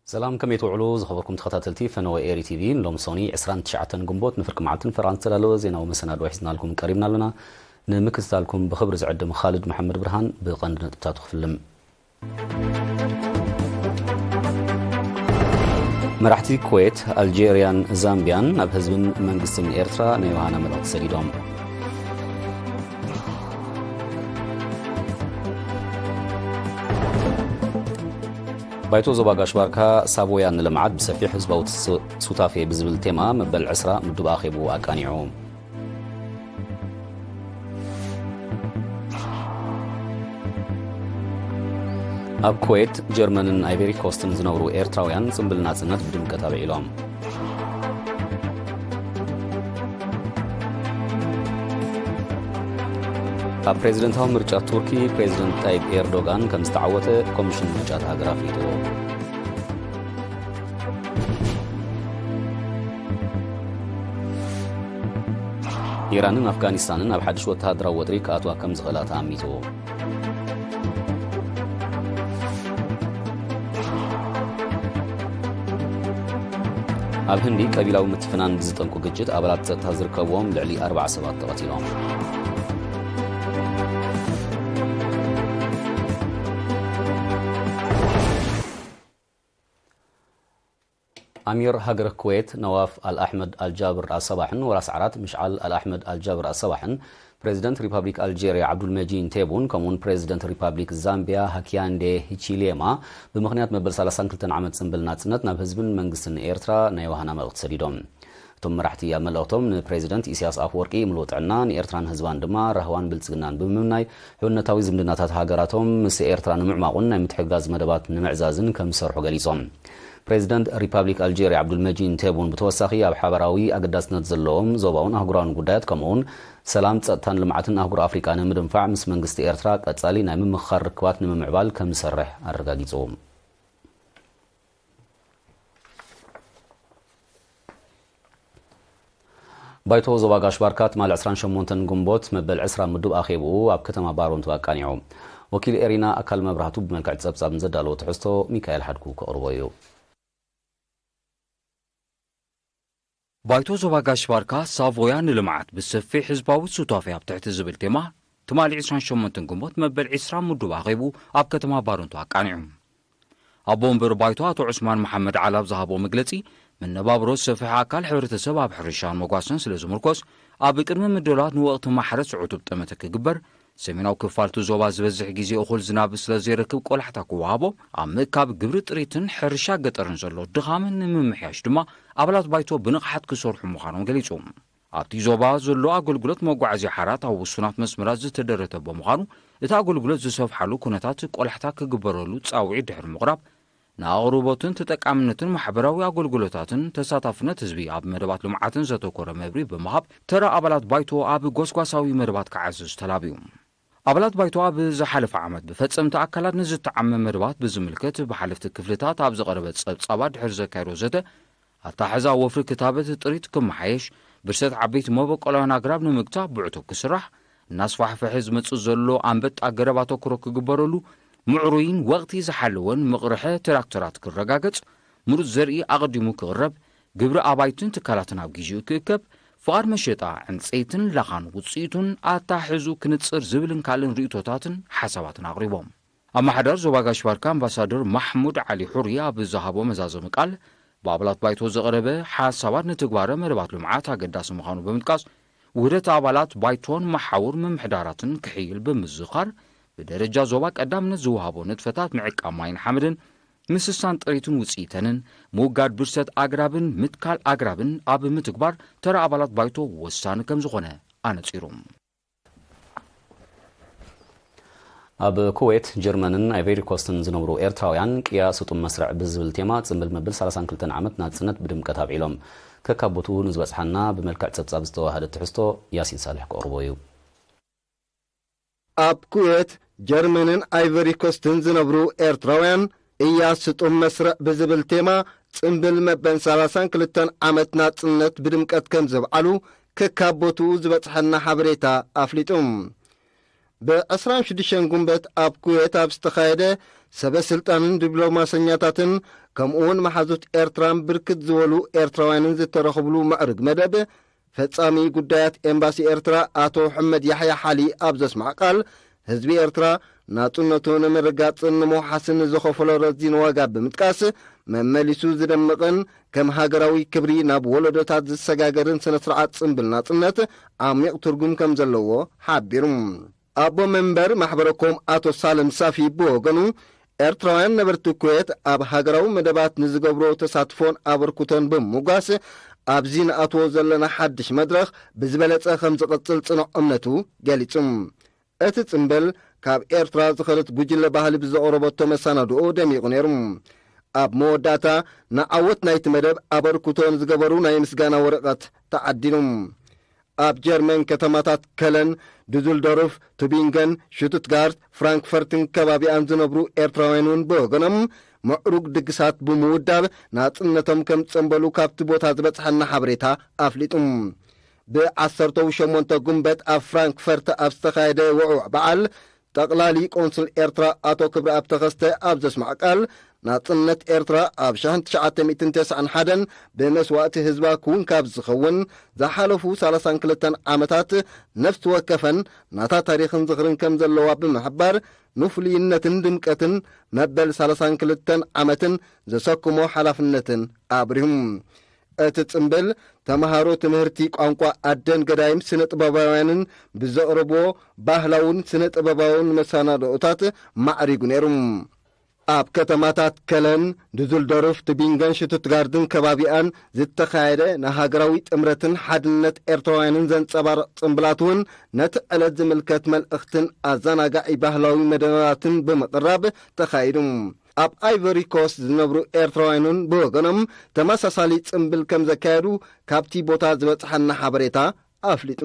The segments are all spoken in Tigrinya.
ሰላም፣ ከመይ ትውዕሉ ዝኸበርኩም ተኸታተልቲ ፈነወ ኤሪ ቲቪ? ንሎም ሶኒ ዕስራን ትሽዓተን ግንቦት ንፍርቂ መዓልትን ፈራን ዝተዳለወ ዜናዊ መሰናድኦ ሒዝናልኩም ቀሪብና ኣለና። ንምክትታልኩም ብኽብሪ ዝዕድም ኻልድ መሓመድ ብርሃን። ብቐንዲ ነጥብታቱ ክፍልም። መራሕቲ ኩዌት፣ ኣልጄርያን ዛምቢያን ናብ ህዝብን መንግስትን ኤርትራ ናይ ዮሃና መልእኽቲ ሰዲዶም። ባይቶ ዞባ ጋሽ ባርካ ሳቮያ ንልምዓት ብሰፊሕ ህዝባዊ ስ-፣ ሱታፌ ብዝብል ቴማ መበል ዕስራ ምዱብ ኣኼቡ ኣቃኒዑ። ኣብ ኩዌት፣ ጀርመንን ኣይቨሪ ኮስትን ዝነብሩ ኤርትራውያን ጽምብል ናጽነት ብድምቀት ኣብዒሎም። ኣብ ፕሬዝደንታዊ ምርጫ ቱርኪ፣ ፕሬዝደንት ጣይብ ኤርዶጋን ከም ዝተዓወተ ኮሚሽን ምርጫ እታ ሃገር ኣፍሊጡ። ኢራንን ኣፍጋኒስታንን ኣብ ሓድሽ ወተሃደራዊ ወጥሪ ክኣትዋ ከም ዝኽእላ ተኣሚቱ። ኣብ ህንዲ ቀቢላዊ ምትፍናን ብዝጠንቁ ግጭት ኣባላት ጸጥታ ዝርከብዎም ልዕሊ ኣርባዓ ሰባት ተቐቲሎም። ኣሚር ሃገረ ኩዌት ነዋፍ ኣልኣሕመድ ኣልጃብር ኣልሰባሕን ወራስ ዓራት ምሽዓል ኣልኣሕመድ ኣልጃብር ኣልሰባሕን ፕሬዚደንት ሪፓብሊክ ኣልጄርያ ዓብዱልመጂን ቴቡን ከምኡውን ፕሬዚደንት ሪፓብሊክ ዛምቢያ ሃኪያንዴ ሂቺሌማ ብምኽንያት መበል ሰላሳን ክልተን ዓመት ጽንብል ናጽነት ናብ ህዝብን መንግስትን ኤርትራ ናይ ወሃና መልእኽቲ ሰዲዶም። እቶም መራሕቲ ኣብ መልእኽቶም ንፕሬዚደንት ኢሳያስ ኣፈወርቂ ምሉእ ጥዕና፣ ንኤርትራን ህዝባን ድማ ራህዋን ብልጽግናን ብምምናይ፣ ሕውነታዊ ዝምድናታት ሃገራቶም ምስ ኤርትራ ንምዕማቑን ናይ ምትሕግጋዝ መደባት ንምዕዛዝን ከም ዝሰርሑ ገሊጾም። ፕሬዚደንት ሪፓብሊክ ኣልጄርያ ዓብዱልመጂን ቴቡን ብተወሳኺ ኣብ ሓበራዊ ኣገዳስነት ዘለዎም ዞባውን ኣህጉራውን ጉዳያት ከምኡውን ሰላም፣ ጸጥታን ልምዓትን ኣህጉር ኣፍሪቃ ንምድንፋዕ ምስ መንግስቲ ኤርትራ ቀጻሊ ናይ ምምኽኻር ርክባት ንምምዕባል ከም ዝሰርሕ ኣረጋጊጹ። ባይቶ ዞባ ጋሽ ባርካ ትማሊ ዕስራን ሸሞንተን ግንቦት መበል ዕስራ ምዱብ ኣኼብኡ ኣብ ከተማ ባሮንቱ ኣቃኒዑ። ወኪል ኤሪና ኣካል መብራህቱ ብመልክዕ ጸብጻብ ንዘዳለዎ ትሕዝቶ ሚካኤል ሓድጉ ከቕርቦ እዩ። ባይቶ ዞባ ጋሽ ባርካ ሳቮያ ንልምዓት ብሰፊሕ ህዝባዊ ሱታፌ ኣብ ትሕቲ ዝብል ቴማ ትማሊ ዕስራን ሸሞንተን ግንቦት መበል ዕስራ ምዱብ ኣኼቡ ኣብ ከተማ ባረንቱ ኣቃኒዑ። ኣቦ ወንበር ባይቶ ኣቶ ዑስማን መሓመድ ዓሊ ኣብ ዝሃቦ መግለጺ፣ መነባብሮ ዝሰፍሐ ኣካል ሕብረተሰብ ኣብ ሕርሻን መጓሰን ስለ ዝምርኮስ፣ ኣብ ቅድሚ ምድላዋት ንወቕቲ ማሕረስ ዕቱብ ጠመተ ክግበር፣ ሰሜናዊ ክፋል እቲ ዞባ ዝበዝሕ ግዜ እኹል ዝናብ ስለ ዘይረክብ ቆላሕታ ክወሃቦ፣ ኣብ ምእካብ ግብሪ ጥሪትን ሕርሻ ገጠርን ዘሎ ድኻምን ንምምሕያሽ ድማ ኣባላት ባይቶ ብንቕሓት ክሰርሑ ምዃኖም ገሊጹ። ኣብቲ ዞባ ዘሎ ኣገልግሎት መጓዓዝያ ሓራት ኣብ ውሱናት መስመራት ዝተደረተ ብምዃኑ፣ እቲ ኣገልግሎት ዝሰፍሓሉ ኩነታት ቆላሕታ ክግበረሉ ጻውዒት ድሕሪ ምቕራብ፣ ንኣቕርቦትን ተጠቃምነትን ማሕበራዊ ኣገልግሎታትን ተሳታፍነት ህዝቢ ኣብ መደባት ልምዓትን ዘተኮረ መብርሂ ብምሃብ፣ ተራ ኣባላት ባይቶ ኣብ ጎስጓሳዊ መደባት ክዓዝዝ ተላብዩ። ኣባላት ባይቶ ኣብ ዝሓለፈ ዓመት ብፈጸምቲ ኣካላት ንዝተዓመ መደባት ብዝምልከት ብሓለፍቲ ክፍልታት ኣብ ዝቐረበ ጸብጻባት ድሕሪ ዘካየዶ ዘተ፣ ኣታሕዛ ወፍሪ ክታበት ጥሪት ክመሓየሽ፣ ብርሰት ዓበይቲ መበቆላውያን ኣግራብ ንምግታእ ብዕቱብ ክስራሕ፣ እናስፋሕፈሐ ዝመጽእ ዘሎ ኣንበጣ ገረብ ኣተኩሮ ክግበረሉ፣ ምዕሩይን ወቕቲ ዝሓለወን ምቕርሐ ትራክተራት ክረጋገጽ፣ ምሩጽ ዘርኢ ኣቐዲሙ ክቕረብ፣ ግብሪ ኣባይትን ትካላትን ኣብ ግዜኡ ክእከብ፣ ፍቓድ መሸጣ ዕንጸይትን ላኻን ውጽኢቱን ኣታሕዙ ክንጽር ዝብልን ካልእን ርእይቶታትን ሓሳባትን ኣቕሪቦም። ኣመሓዳሪ ዞባ ጋሽ ባርካ ኣምባሳደር ማሕሙድ ዓሊ ሑሪ ኣብ ዝሃቦ መዛዘሚ ቃል፣ ብኣባላት ባይቶ ዝቐረበ ሓሳባት ንትግባረ መደባት ልምዓት ኣገዳሲ ምዃኑ ብምጥቃስ፣ ውህደት ኣባላት ባይቶን መሓውር ምምሕዳራትን ክሕይል ብምዝኻር፣ ብደረጃ ዞባ ቀዳምነት ዝወሃቦ ንጥፈታት ምዕቃብ ማይን ሓመድን፣ ምስሳን ጥሪትን ውጽኢተንን፣ ምውጋድ ብርሰት ኣግራብን ምትካል ኣግራብን ኣብ ምትግባር ተራ ኣባላት ባይቶ ወሳኒ ከም ዝኾነ ኣነጺሩ። ኣብ ኩዌት፣ ጀርመንን ኣይቨሪ ኮስትን ዝነብሩ ኤርትራውያን ቅያ ስጡም መስርዕ ብዝብል ቴማ ጽምብል መብል ሰላሳን ክልተን ዓመት ናጽነት ብድምቀት ኣብዒሎም። ከካብ ቦትኡ ንዝበጽሓና ብመልክዕ ጸብጻብ ዝተዋሃደ ትሕዝቶ ያሲን ሳልሕ ክቕርቦ እዩ። ኣብ ኩዌት፣ ጀርመንን ኣይቨሪ ኮስትን ዝነብሩ ኤርትራውያን ቅያ ስጡም መስርዕ ብዝብል ቴማ ጽምብል መበል ሰላሳን ክልተን ዓመት ናጽነት ብድምቀት ከም ዘብዓሉ ከካብ ቦትኡ ዝበጽሐና ሓበሬታ ኣፍሊጡ። ብ ዕስራን ሽዱሽተን ጉንበት ኣብ ኩዌት ኣብ ዝተኻየደ ሰበ ስልጣንን ዲፕሎማሰኛታትን ከምኡውን መሓዙት ኤርትራን ብርክት ዝበሉ ኤርትራውያንን ዝተረኽብሉ ምዕሩግ መደብ፣ ፈጻሚ ጉዳያት ኤምባሲ ኤርትራ ኣቶ ሕመድ ያሕያ ሓሊ ኣብ ዘስማዕ ቃል፣ ህዝቢ ኤርትራ ናጽነቱ ንምርጋጽን ንምውሓስን ዝኸፈሎ ረዚን ዋጋ ብምጥቃስ፣ መመሊሱ ዝደምቕን ከም ሃገራዊ ክብሪ ናብ ወለዶታት ዝሰጋገርን ስነ ስርዓት ጽምብል ናጽነት ዓሚቕ ትርጉም ከም ዘለዎ ሓቢሩ። ኣቦ መንበር ማሕበረኮም ኣቶ ሳልም ሳፊ ብወገኑ፣ ኤርትራውያን ነበርቲ ኩዌት ኣብ ሃገራዊ መደባት ንዝገብሮ ተሳትፎን ኣበርክቶን ብምምጓስ፣ ኣብዚ ንኣትዎ ዘለና ሓድሽ መድረኽ ብዝበለጸ ከም ዝቕጽል ጽኑዕ እምነቱ ገሊጹ። እቲ ጽምብል ካብ ኤርትራ ዝኸደት ጉጅለ ባህሊ ብዘቕረበቶ መሰናድኦ ደሚቑ ነይሩ። ኣብ መወዳእታ ንዓወት ናይቲ መደብ ኣበርክቶ ንዝገበሩ ናይ ምስጋና ወረቐት ተዓዲሉ። ኣብ ጀርመን ከተማታት ከለን፣ ዱዝልዶርፍ፣ ቱቢንገን፣ ሽቱትጋርት፣ ፍራንክፈርትን ከባቢኣን ዝነብሩ ኤርትራውያን እውን ብወገኖም ምዕሩግ ድግሳት ብምውዳብ ናጽነቶም ከም ጸንበሉ ካብቲ ቦታ ዝበጽሐና ሓበሬታ ኣፍሊጡ። ብ ዓሰርተ ሸሞንተ ጉንበት ኣብ ፍራንክፈርት ኣብ ዝተኻየደ ውዕውዕ በዓል፣ ጠቕላሊ ቆንስል ኤርትራ ኣቶ ክብረኣብ ተኸስተ ኣብ ዘስማዕ ቃል፣ ናጽነት ኤርትራ ኣብ ሸሕን ትሽዓተ ሚእትን ተስዓን ሓደን ብመስዋእቲ ህዝባ ክውን ካብ ዝኸውን፣ ዝሓለፉ ሰላሳን ክልተን ዓመታት ነፍሲ ወከፈን ናታ ታሪኽን ዝኽርን ከም ዘለዋ ብምሕባር፣ ንፍሉይነትን ድምቀትን መበል ሰላሳን ክልተን ዓመትን ዘሰክሞ ሓላፍነትን ኣብሪሁ። እቲ ጽምብል፣ ተመሃሮ ትምህርቲ ቋንቋ ኣደን ገዳይም ስነ ጥበባውያንን ብዘቕርብዎ ባህላውን ስነ ጥበባውን መሰናድኦታት ማዕሪጉ ነይሩ። ኣብ ከተማታት ከለን፣ ዱዝልዶርፍ፣ ቱቢንገን ሽቱትጋርድን ከባቢኣን ዝተኻየደ ንሃገራዊ ጥምረትን ሓድነት ኤርትራውያንን ዘንጸባርቕ ጽምብላት እውን ነቲ ዕለት ዝምልከት መልእኽትን ኣዘናጋዒ ባህላዊ መደባትን ብምቕራብ ተኻይዱ። ኣብ ኣይቨሪ ኮስት ዝነብሩ ኤርትራውያንን ብወገኖም ተመሳሳሊ ጽምብል ከም ዘካየዱ ካብቲ ቦታ ዝበጽሓና ሓበሬታ ኣፍሊጡ።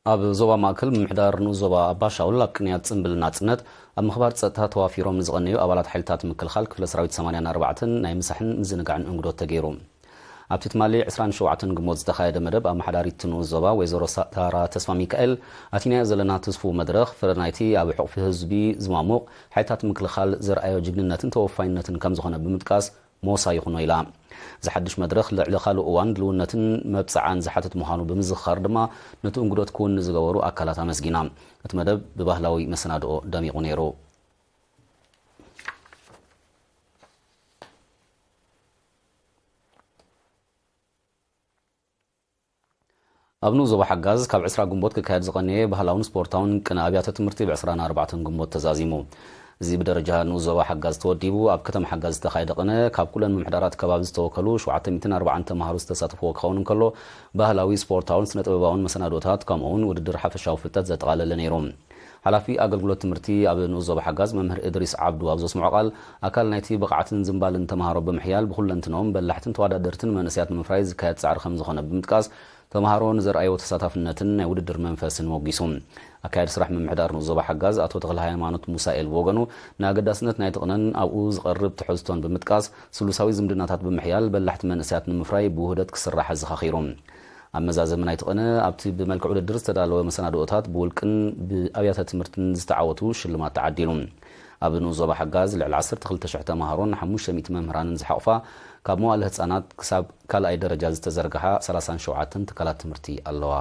ኣብ ዞባ ማእከል ምምሕዳር ንኡስ ዞባ ኣባሻውል ኣብ ቅንያት ጽምብል ናጽነት ኣብ ምኽባር ጸጥታ ተዋፊሮም ንዝቐነዩ ኣባላት ሓይልታት ምክልኻል ክፍለ ሰራዊት ሰማንያን ኣርባዕተን ናይ ምሳሕን ምዝንጋዕን እንግዶት ተገይሩ። ኣብቲ ትማሊ ዕስራን ሸውዓተን ግንቦት ዝተኻየደ መደብ፣ ኣመሓዳሪት እቲ ንኡስ ዞባ ወይዘሮ ሳራ ተስፋ ሚካኤል፣ ኣቲናዮ ዘለና ትስፉው መድረኽ ፍረ ናይቲ ኣብ ሕቑፊ ህዝቢ ዝማሙቕ ሓይልታት ምክልኻል ዘርኣዮ ጅግንነትን ተወፋይነትን ከም ዝኾነ ብምጥቃስ፣ ሞሳ ይኹኖ ኢላ። እዚ ሓድሽ መድረኽ ልዕሊ ካልእ እዋን ድልውነትን መብጽዓን ዝሓትት ምዃኑ ብምዝኽኻር ድማ፣ ነቲ እንግዶት ክውን ንዝገበሩ ኣካላት ኣመስጊና። እቲ መደብ ብባህላዊ መሰናድኦ ደሚቑ ነይሩ። ኣብ ንኡስ ዞባ ሓጋዝ ካብ ዕስራ ግንቦት ክካየድ ዝቐነየ ባህላውን ስፖርታውን ቅነ ኣብያተ ትምህርቲ ብ ዕስራን ኣርባዕተን ግንቦት ተዛዚሙ። እዚ ብደረጃ ንኡስ ዞባ ሓጋዝ ተወዲቡ ኣብ ከተማ ሓጋዝ ዝተኻየደ ቅነ፣ ካብ ኩለን ምምሕዳራት ከባቢ ዝተወከሉ ሸውዓተ ሚእትን ኣርባዓን ተምሃሮ ዝተሳተፍዎ ክኸውን እንከሎ፣ ባህላዊ፣ ስፖርታውን ስነ ጥበባውን መሰናድኦታት ከምኡ'ውን ውድድር ሓፈሻዊ ፍልጠት ዘጠቓለለ ነይሩ። ሓላፊ ኣገልግሎት ትምህርቲ ኣብ ንኡስ ዞባ ሓጋዝ መምህር እድሪስ ዓብዱ ኣብ ዘስምዖ ቃል፣ ኣካል ናይቲ ብቕዓትን ዝንባልን ተምሃሮ ብምሕያል ብኹለንትንኦም በላሕትን ተወዳደርትን መንእሰያት ንምፍራይ ዝካየድ ጻዕሪ ከም ዝኾነ ብምጥቃስ፣ ተምሃሮ ንዘርኣይዎ ተሳታፍነትን ናይ ውድድር መንፈስን ወጊሱ። ኣካያዲ ስራሕ ምምሕዳር ንኡስ ዞባ ሓጋዝ ኣቶ ተኽለ ሃይማኖት ሙሳኤል ብወገኑ፣ ንኣገዳስነት ናይቲ ቅነን ኣብኡ ዝቐርብ ትሕዝቶን ብምጥቃስ፣ ስሉሳዊ ዝምድናታት ብምሕያል በላሕቲ መንእሰያት ንምፍራይ ብውህደት ክስራሕ ኣዘኻኺሩ። ኣብ መዛዘሚ ናይቲ ቅነ፣ ኣብቲ ብመልክዕ ውድድር ዝተዳለወ መሰናድኦታት ብውልቅን ብኣብያተ ትምህርትን ዝተዓወቱ ሽልማት ተዓዲሉ። ኣብ ንኡስ ዞባ ሓጋዝ ልዕሊ ዓሰርተ ክልተ ሽሕ ተምሃሮን ሓሙሽተ ሚእቲ መምህራንን ዝሓቑፋ፣ ካብ መዋእለ ህጻናት ክሳብ ካልኣይ ደረጃ ዝተዘርግሓ ሰላሳን ሸውዓተን ትካላት ትምህርቲ ኣለዋ።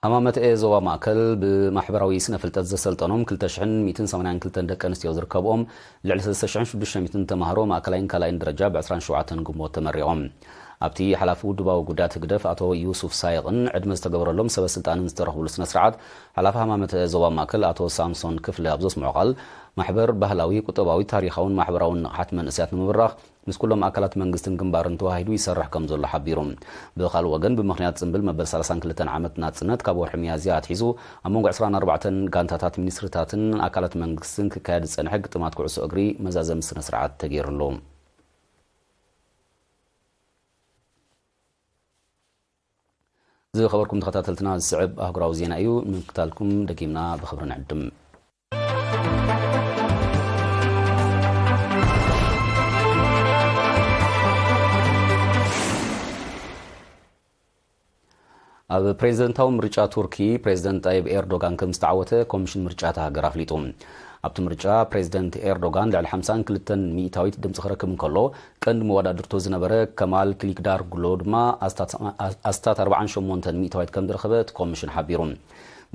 ሃማመተኤ ዞባ ማእከል ብማሕበራዊ ስነ ፍልጠት ዘሰልጠኖም ክልተ ሽሕን ሚእትን ሰማንያን ክልተን ደቂ ኣንስትዮ ዝርከብኦም ልዕሊ ሰለስተ ሽሕን ሽዱሽተ ሚእትን ተምሃሮ ማእከላይን ካልኣይን ደረጃ ብ ዕስራን ሸውዓተን ግንቦት ተመሪቖም። ኣብቲ ሓላፊ ውድባዊ ጉዳያት ህግደፍ ኣቶ ዩሱፍ ሳይቕን ዕድመ ዝተገበረሎም ሰበ ስልጣንን ዝተረኽብሉ ስነ ስርዓት፣ ሓላፊ ሃማመተኤ ዞባ ማእከል ኣቶ ሳምሶን ክፍለ ኣብ ዘስምዖ ቃል፣ ማሕበር ባህላዊ፣ ቁጠባዊ፣ ታሪኻውን ማሕበራውን ንቕሓት መንእሰያት ንምብራኽ ምስ ኩሎም ኣካላት መንግስትን ግንባርን ተዋሂዱ ይሰርሕ ከም ዘሎ ሓቢሩ። ብኻልእ ወገን፣ ብምኽንያት ጽምብል መበል ሰላሳን ክልተን ዓመት ናጽነት፣ ካብ ወርሒ ሚያዝያ ኣትሒዙ ኣብ መንጎ ዕስራን ኣርባዕተን ጋንታታት ሚኒስትሪታትን ኣካላት መንግስትን ክካየድ ዝጸንሐ ግጥማት ኩዕሶ እግሪ መዛዘሚ ስነ ስርዓት ተገይሩሉ። ዝኸበርኩም ተኸታተልትና፣ ዝስዕብ ኣህጉራዊ ዜና እዩ። ምክታልኩም ደጊምና ብኽብሪ ንዕድም። ኣብ ፕሬዝደንታዊ ምርጫ ቱርኪ ፕሬዝደንት ጣይብ ኤርዶጋን ከም ዝተዓወተ ኮሚሽን ምርጫ እታ ሃገር ኣፍሊጡ። ኣብቲ ምርጫ ፕሬዝደንት ኤርዶጋን ልዕሊ ሓምሳን ክልተን ሚእታዊት ድምፂ ክረክብ እንከሎ፣ ቀንዲ መወዳድርቶ ዝነበረ ከማል ክሊክዳርግሎ ድማ ኣስታት ኣርባዓን ሸሞንተን ሚእታዊት ከም ዝረኸበ እቲ ኮሚሽን ሓቢሩ።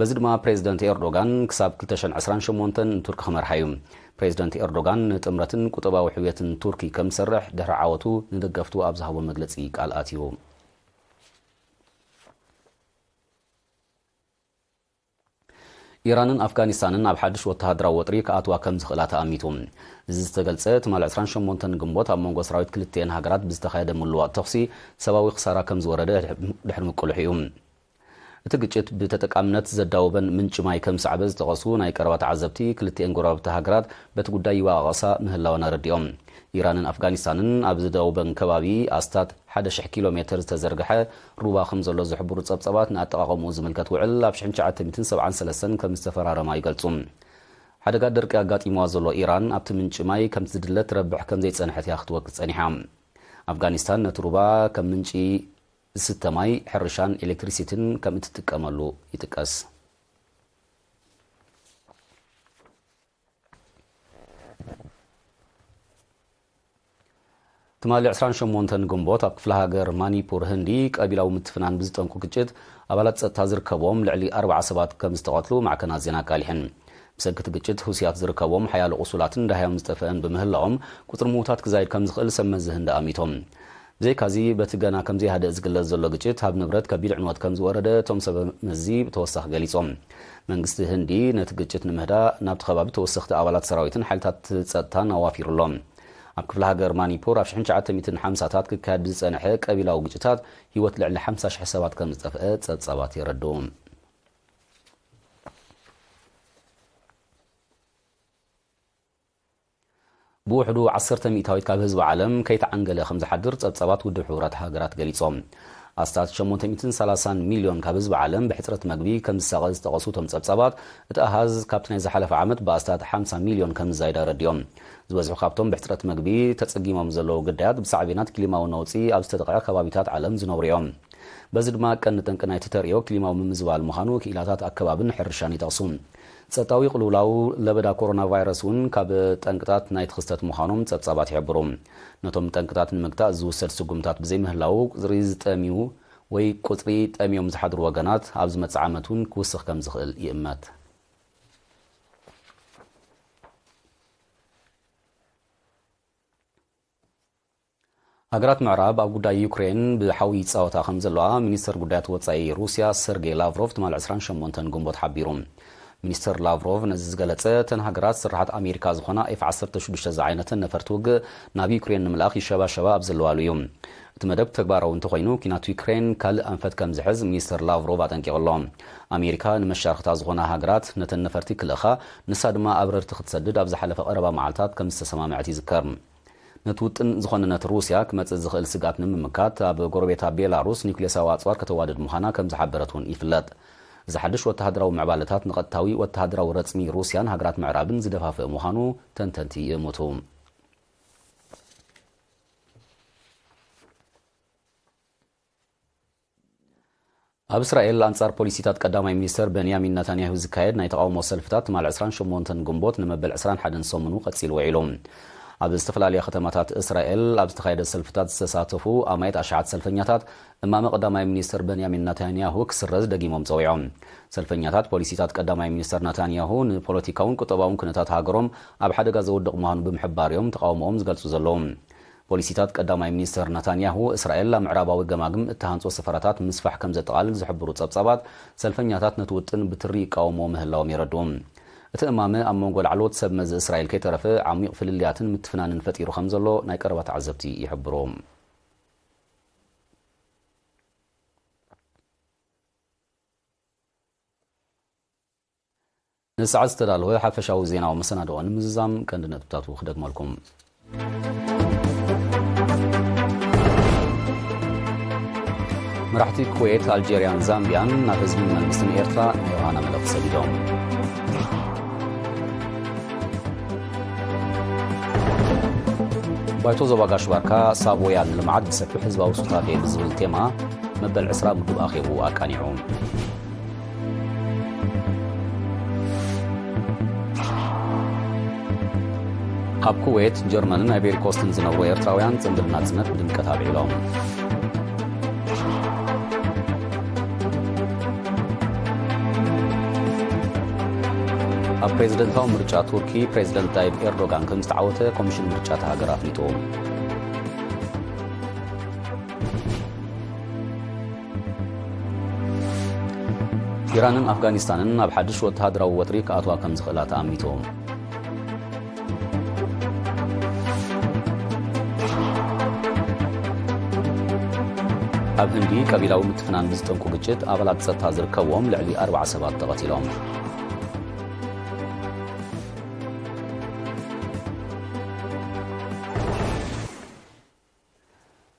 በዚ ድማ ፕሬዝደንት ኤርዶጋን ክሳብ ክልተ ሽሕን ዕስራን ሸሞንተን ንቱርኪ ክመርሓ እዩ። ፕሬዝደንት ኤርዶጋን ንጥምረትን ቁጠባዊ ሕውየትን ቱርኪ ከም ዝሰርሕ ድሕሪ ዓወቱ ንደገፍቱ ኣብ ዝሃቦ መግለጺ ቃል ኣትዩ። ኢራንን ኣፍጋኒስታንን ኣብ ሓድሽ ወተሃደራዊ ወጥሪ ክኣትዋ ከም ዝኽእላ ተኣሚቱ። እዚ ዝተገልጸ ትማሊ ዕስራን ሸሞንተን ግንቦት ኣብ መንጎ ሰራዊት ክልቲኤን ሃገራት ብዝተኻየደ ምልዋጥ ተኹሲ ሰብኣዊ ክሳራ ከም ዝወረደ ድሕሪ ምቅልሑ እዩ። እቲ ግጭት ብተጠቃምነት ዘዳወበን ምንጪ ማይ ከም ዝሰዕበ ዝጠቐሱ ናይ ቀረባ ተዓዘብቲ፣ ክልቲኤን ጎረባብቲ ሃገራት በቲ ጉዳይ ይወቓቐሳ ምህላወን ኣረዲኦም። ኢራንን ኣፍጋኒስታንን ኣብ ዝዳወበን ከባቢ ኣስታት ሓደ ሽሕ ኪሎ ሜተር ዝተዘርግሐ ሩባ ከም ዘሎ ዝሕብሩ ጸብጻባት፣ ንኣጠቓቕምኡ ዝምልከት ውዕል ኣብ ሽሕን ትሽዓተ ሚእትን ሰብዓን ሰለስተን ከም ዝተፈራረማ ይገልጹ። ሓደጋ ደርቂ ኣጋጢምዋ ዘሎ ኢራን ኣብቲ ምንጪ ማይ ከምቲ ዝድለ ትረብሕ ከም ዘይጸንሐት እያ ክትወቅስ ጸኒሓ። ኣፍጋኒስታን ነቲ ሩባ ከም ምንጪ ዝስተ ማይ፣ ሕርሻን ኤሌክትሪሲቲን ከም እትጥቀመሉ ይጥቀስ። ትማሊ ዕስራን ሸሞንተን ግንቦት ኣብ ክፍለ ሃገር ማኒፑር ህንዲ ቀቢላዊ ምትፍናን ብዝጠንቁ ግጭት ኣባላት ጸጥታ ዝርከቦም ልዕሊ ኣርባዓ ሰባት ከም ዝተቐትሉ ማዕከናት ዜና ኣቃሊሐን። ብሰንኪ እቲ ግጭት ህውስያት ዝርከቦም ሓያሎ ቁሱላትን ደሃዮም ዝጠፍአን ብምህላዎም፣ ቁጽሪ ምዉታት ክዛይድ ከም ዝኽእል ሰብ መዚ ህንዲ ኣሚቶም። ብዘይካዚ፣ በቲ ገና ከም ዘይሃደእ ዝግለጽ ዘሎ ግጭት፣ ኣብ ንብረት ከቢድ ዕንወት ከም ዝወረደ እቶም ሰብ መዚ ብተወሳኺ ገሊጾም። መንግስቲ ህንዲ ነቲ ግጭት ንምህዳእ ናብቲ ከባቢ ተወሰኽቲ ኣባላት ሰራዊትን ሓይልታት ጸጥታን ኣዋፊሩ ኣሎ። ኣብ ክፍለ ሃገር ማኒፑር ኣብ ሽሕን ትሽዓተ ሚእትን ሓምሳታት ክካየድ ብዝጸንሐ ቀቢላዊ ግጭታት ህይወት ልዕሊ ሓምሳ ሽሕ ሰባት ከም ዝጠፍአ ጸብጻባት የረድኡ። ብውሕዱ ዓሰርተ ሚእታዊት ካብ ህዝቢ ዓለም ከይተዓንገለ ከም ዝሓድር ጸብጻባት ውድብ ሕቡራት ሃገራት ገሊጾም። ኣስታት ሸሞንተ ሚእትን ሰላሳን ሚልዮን ካብ ህዝቢ ዓለም ብሕጽረት መግቢ ከም ዝሳቐ ዝጠቐሱ እቶም ጸብጻባት፣ እቲ ኣሃዝ ካብቲ ናይ ዝሓለፈ ዓመት ብኣስታት ሓምሳ ሚልዮን ከም ዝዛይድ ኣረዲኦም። ዝበዝሑ ካብቶም ብሕጽረት መግቢ ተጸጊሞም ዘለዉ ግዳያት ብሳዕቤናት ክሊማዊ ነውጺ ኣብ ዝተጠቕዐ ከባቢታት ዓለም ዝነብሩ እዮም። በዚ ድማ ቀንዲ ጠንቂ ናይቲ ተርእዮ ክሊማዊ ምምዝባል ምዃኑ ክኢላታት ኣከባብን ሕርሻን ይጠቕሱ። ጸጥታዊ ቅልውላው ለበዳ ኮሮና ቫይረስ እውን ካብ ጠንቅታት ናይቲ ክስተት ምዃኖም ጸብጻባት ይሕብሩ። ነቶም ጠንቅታት ንምግታእ ዝውሰድ ስጉምታት ብዘይምህላዉ፣ ቁጽሪ ዝጠምዩ ወይ ቁጽሪ ጠምዮም ዝሓድሩ ወገናት ኣብ ዝመጽእ ዓመት እውን ክውስኽ ከም ዝኽእል ይእመት። ሃገራት ምዕራብ ኣብ ጉዳይ ዩክሬን ብሓዊ ይጻወታ ከም ዘለዋ ሚኒስተር ጉዳያት ወጻኢ ሩስያ ሰርጌይ ላቭሮቭ ትማል ዕስራን ሸሞንተን ግንቦት ሓቢሩ። ሚኒስተር ላቭሮቭ ነዚ ዝገለጸ፣ እተን ሃገራት ስርሓት ኣሜሪካ ዝኾና ኤፍ ዓሰርተ ሽዱሽተ ዝዓይነተን ነፈርቲ ውግእ ናብ ዩክሬን ንምልኣኽ ይሸባሸባ ኣብ ዘለዋሉ እዩ። እቲ መደብ ተግባራዊ እንተኾይኑ፣ ኲናት ዩክሬን ካልእ ኣንፈት ከም ዝሕዝ ሚኒስተር ላቭሮቭ ኣጠንቂቑ ኣሎ። ኣሜሪካ ንመሻርኽታ ዝኾና ሃገራት ነተን ነፈርቲ ክልእኻ፣ ንሳ ድማ ኣብረርቲ ክትሰድድ ኣብ ዝሓለፈ ቀረባ መዓልታት ከም ዝተሰማምዐት ይዝከር። ነቲ ውጥን ዝኾነነት ሩስያ ክመጽእ ዝኽእል ስግኣት ንምምካት፣ ኣብ ጎረቤታ ቤላሩስ ኒውክሌሳዊ ኣጽዋር ከተዋድድ ምዃና ከም ዝሓበረት እውን ይፍለጥ። እዚ ሓድሽ ወተሃደራዊ ምዕባለታት ንቐጥታዊ ወተሃደራዊ ረጽሚ ሩስያን ሃገራት ምዕራብን ዝደፋፍእ ምዃኑ ተንተንቲ ይእምቱ። ኣብ እስራኤል፣ ኣንጻር ፖሊሲታት ቀዳማይ ሚኒስተር በንያሚን ነታንያሁ ዝካየድ ናይ ተቓውሞ ሰልፍታት ትማል ዕስራን ሸሞንተን ግንቦት ንመበል ዕስራን ሓደን ሰሙኑ ቀጺሉ ውዒሉ። ኣብ ዝተፈላለያ ከተማታት እስራኤል ኣብ ዝተኻየደ ሰልፍታት ዝተሳተፉ ኣማኢት ኣሽሓት ሰልፈኛታት፣ እማመ ቀዳማይ ሚኒስተር በንያሚን ነታንያሁ ክስረዝ ደጊሞም ጸዊዖም። ሰልፈኛታት፣ ፖሊሲታት ቀዳማይ ሚኒስተር ነታንያሁ ንፖለቲካውን ቁጠባውን ኩነታት ሃገሮም ኣብ ሓደጋ ዘውድቕ ምዃኑ ብምሕባር እዮም ተቓውሞኦም ዝገልጹ ዘለዉ። ፖሊሲታት ቀዳማይ ሚኒስተር ነታንያሁ፣ እስራኤል ኣብ ምዕራባዊ ገማግም እትሃንጾ ሰፈራታት ምስፋሕ ከም ዘጠቓልል ዝሕብሩ ጸብጻባት፣ ሰልፈኛታት ነቲ ውጥን ብትሪ ይቃወምዎ ምህላዎም የረድኡ። እቲ እማመ ኣብ መንጎ ላዕለዎት ሰብ መዚ እስራኤል ከይተረፈ ዓሚቕ ፍልልያትን ምትፍናንን ፈጢሩ ከም ዘሎ ናይ ቀረባ ተዓዘብቲ ይሕብሩ። ንሰዓት ዝተዳለወ ሓፈሻዊ ዜናዊ መሰናድኦ ንምዝዛም ቀንዲ ነጥብታቱ ክደግመልኩም። መራሕቲ ኩዌት፣ ኣልጀርያን ዛምቢያን ናብ ህዝብን መንግስትን ኤርትራ ናይ ዮሃና መልእኽቲ ሰዲዶም። ባይቶ ዞባ ጋሽ ባርካ፣ ሳብ ወያን ንልምዓት ብሰፊሕ ህዝባዊ ሱታፌ ብዝብል ቴማ መበል ዕስራ ምዱብ ኣኼብኡ ኣቃኒዑ። ኣብ ኩዌት፣ ጀርመንን ኣይቬሪ ኮስትን ዝነብሩ ኤርትራውያን ጽምብል ናጽነት ብድምቀት ኣብዒሎም። ኣብ ፕሬዝደንታዊ ምርጫ ቱርኪ፣ ፕሬዝደንት ታይብ ኤርዶጋን ከም ዝተዓወተ ኮሚሽን ምርጫ እታ ሃገር ኣፍሊጡ። ኢራንን ኣፍጋኒስታንን ናብ ሓድሽ ወተሃደራዊ ወጥሪ ክኣትዋ ከም ዝኽእላ ተኣሚቱ። ኣብ ህንዲ ቀቢላዊ ምትፍናን ብዝጠንቁ ግጭት ኣባላት ጸጥታ ዝርከብዎም ልዕሊ ኣርባዓ ሰባት ተቐቲሎም።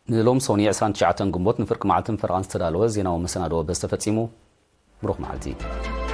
ንሎም ሶኒ ዕስራን ትሽዓተን ግንቦት ንፍርቂ መዓልትን ፈረቓን ዝተዳለወ ዜናዊ መሰናድኦ በዚ ተፈጺሙ። ብሩኽ መዓልቲ።